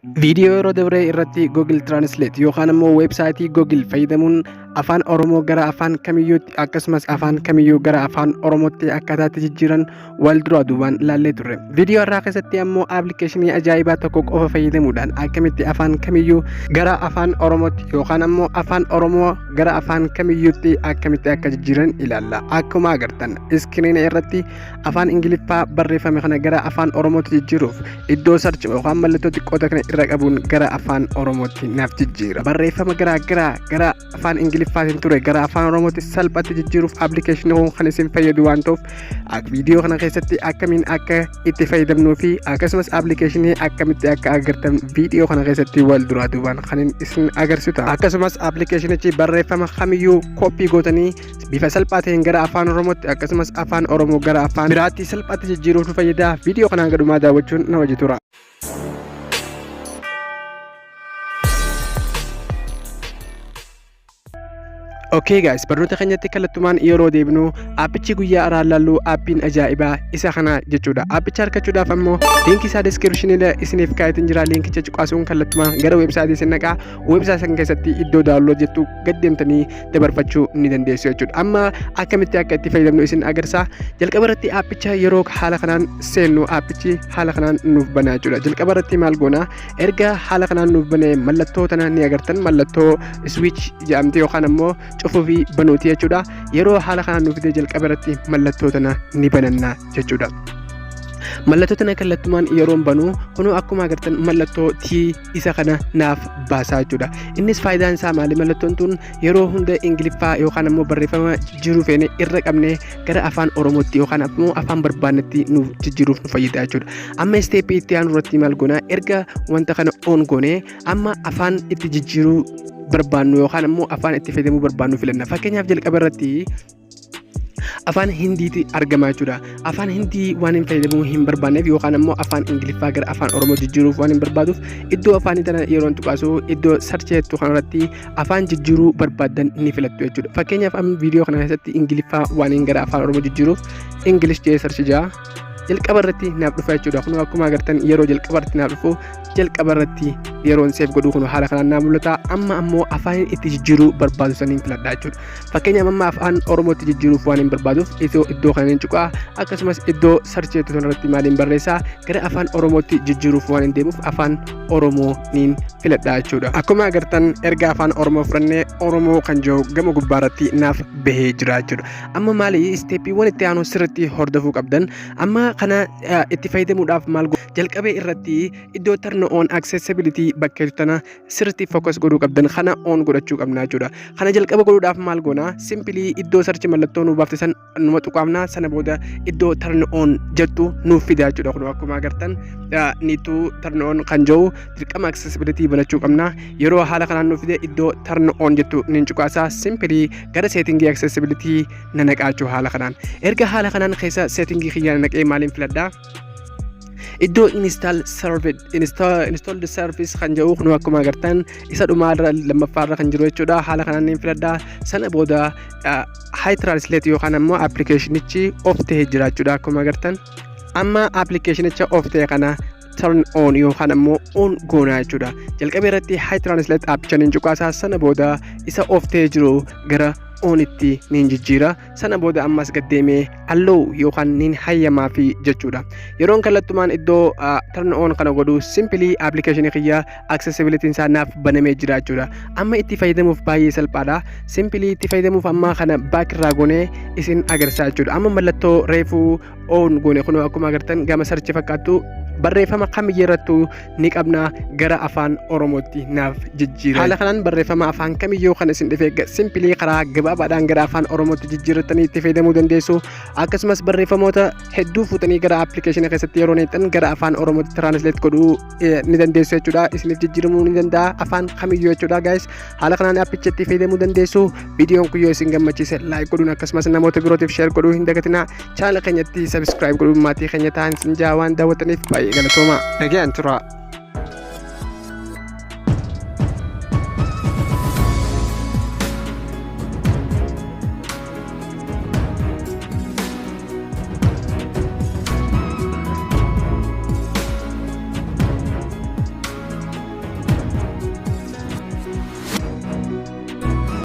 Viidiyoo yeroo dabree irratti Google Translate yookaan immoo weebsaayitii Google fayyadamuun afaan Oromoo gara afaan kamiyyuutti, akkasumas afaan kamiyyuu gara afaan Oromootti akkaataa itti jijjiiran wal duraa duubaan ilaallee turre. Viidiyoo irraa keessatti ammoo aaplikeeshinii ajaa'ibaa tokko qofa fayyadamuudhaan akkamitti afaan kamiyyuu gara afaan Oromootti yookaan ammoo afaan Oromoo gara afaan kamiyyuutti akkamitti akka jijjiiran ilaalla. Akkuma agartan iskiriina irratti afaan Ingiliffaa barreeffame kana gara afaan Oromootti jijjiiruuf iddoo search yookaan mallattoo xiqqoota kana irra qabuun gara afaan Oromootti naaf jijjiira. Barreeffama garaa garaa gara afaan Ingiliffaatiin ture gara afaan Oromootti salphatti jijjiiruuf appilikeeshinii kun kan isin fayyadu waan ta'uuf, viidiyoo kana keessatti akkamiin akka itti fayyadamnuu fi akkasumas appilikeeshinii akkamitti akka agartan viidiyoo kana keessatti wal duraa duubaan kan isin agarsiisu ta'a. Akkasumas appilikeeshinichi barreeffama kamiyyuu kooppii gootanii bifa salphaa ta'een gara afaan Oromootti, akkasumas afaan Oromoo gara afaan biraatti salphaatti jijjiiruuf nu fayyada. Viidiyoo kanaan gadhumaa daawwachuun nama tura. Okay guys, barnoota keenyatti kallattumaan yeroo deebinu, aappichi guyyaa irraa laallu aappiin ajaa'ibaa isa kana jechuudha. Aappicha argachuudhaaf ammoo liinkii isaa description isiniif kaayetiin jira. Liinkicha cuqaasuun kallattumaan gara weebsaayitii isin naqaa. Weebsaayitii san keessatti iddoo download jettu gad deemtanii dabarfachuu ni dandeessu jechuudha. Amma akkamitti akka itti fayyadamnu isin agarsiisa. Jalqaba irratti aappicha yeroo haala kanaan seennu, aappichi haala kanaan nuuf banaa jechuudha. Jalqaba irratti maal goona? Erga haala kanaan nuuf banee, mallattoo tana ni agartan, mallattoo switch jedhamti yookaan ammoo cufuu fi banuuti jechuudha. Yeroo haala kanaan nuuf fide, jalqaba irratti mallattoo tana ni bananna jechuudha. Mallattoo tana kallattumaan yeroon banu, kunoo akkuma agartan mallattoo T isa kana naaf baasaa jechuudha. Innis faayidaan isaa maali? Mallattoon tun yeroo hunda Ingiliffaa yookaan ammoo barreeffama jijjiiruu feene irra qabnee gara afaan Oromootti yookaan ammoo afaan barbaannetti nuuf jijjiiruuf nu fayyada jechuudha. Amma isteeppii itti aanu irratti maal goona? Erga wanta kana on goonee, amma afaan itti jijjiiruu barbaannu yookaan ammoo afaan itti fayyadamuu barbaannu filanna. Fakkeenyaaf, jalqaba irratti afaan Hindiiti argama jechuudha. Afaan Hindii waan hin fayyadamuu hin barbaanneef yookaan ammoo afaan Ingiliffaa gara afaan Oromoo jijjiiruuf waan hin barbaaduuf, iddoo afaanii tana yeroon tuqaasu, iddoo search jettu kanarratti afaan jijjiiruu barbaaddan ni filattu jechuudha. Fakkeenyaaf, amma viidiyoo kana keessatti Ingiliffaa waan hin gara afaan Oromoo jijjiiruuf English jedhee search jaa. Jalqaba irratti naaf dhufa jechuudha. Kun akkuma agartan yeroo jalqaba irratti naaf dhufu, jalqaba irratti yeroon save godhuu kun haala kanaan naa mul'ata. Amma ammoo afaan itti jijjiiruu barbaadu saniin filadha jechuudha. Fakkeenyaaf, amma afaan Oromootti jijjiiruuf waan hin barbaaduuf iddoo kana hin cuqaa. Akkasumas iddoo search jettu sanarratti maaliin barreessaa? Gara afaan Oromootti jijjiiruuf waan hin deemuuf afaan Oromoo niin filadha jechuudha. Akkuma agartan erga afaan Oromoo fudhannee, Oromoo kan jiru gama gubbaarratti naaf bahee jira jechuudha. Amma maali isteeppiiwwan itti aanu sirriitti hordofuu qabdan? Amma kana itti fayyadamuudhaaf maal jalqabee irratti iddoo turn on accessibility bakka tana sirriitti focus godhuu qabdan, kana on godhachuu qabna jechuudha. Kana jalqaba godhuudhaaf maal goona? Simply iddoo search mallattoo nu baafte san numa tuqaamna. Sana booda iddoo turn on jettu nuuf fida jechuudha. Kun akkuma agartan niituu turn on kan jiru dirqama accessibility banachuu qabna. Yeroo haala kanaan nuuf fide, iddoo turn on jettu nin cuqaasaa, simply gara settingii accessibility na naqaa jechuudha haala kanaan. Erga haala kanaan keessa settingii kiyya na naqee, maaliin filadhaa? Iddoo install service, installed service kan jedhu, kun akkuma agartan isa dhumaa lammaffaarra kan jiru jechuudha. Haala kanaan ni filadha. Sana booda Hi Translate yookaan ammoo appilikeeshinichi off ta'ee jira jechuudha. Akkuma agartan amma appilikeeshinicha off ta'e kana turn on yookaan ammoo on goonaa jechuudha. Jalqaba irratti Hi Translate aappicha niin cuqaasaa. Sana booda isa off ta'ee jiru gara onitti niin jijjiira. Sana booda ammas gaddeemee allow yookaan niin hayyamaa fi jechuudha. Yeroon kallattumaan iddoo turn on kana godhu, simply appilikeeshinii kiyya accessibility isaa naaf banamee jira jechuudha. Amma itti fayyadamuuf baay'ee salphaadha. Simply itti fayyadamuuf amma kana back irraa goonee isin agarsiisa jechuudha. Amma mallattoo reefuu on goone kun akkuma agartan gama search fakkaattu barreeffama kamiyyuu irrattuu ni qabna, gara afaan Oromootti naaf jijjiira. Haala kanaan barreeffama afaan kamiyyuu kan isin dhufe simply karaa gabaabaadhaan gara afaan Oromootti jijjiirratanii itti fayyadamuu dandeessu. Akkasumas barreeffamoota hedduu fuutanii gara appilikeeshinii keessatti yeroo neexan gara afaan Oromootti translate godhuu ni dandeessu jechuudha. Isiniif jijjiiramuu ni danda'a afaan kamiyyuu jechuudha guys. Haala kanaan appicha itti fayyadamuu dandeessu. Viidiyoon kun yoo isin gammachiise like godhuun, akkasumas namoota birootiif share godhuu hin dagatinaa. Chaanala keenyatti subscribe godhuun maatii keenya ta'an isin jaa. Waan daawwataniif baay'ee galatooma. Nagaan tura.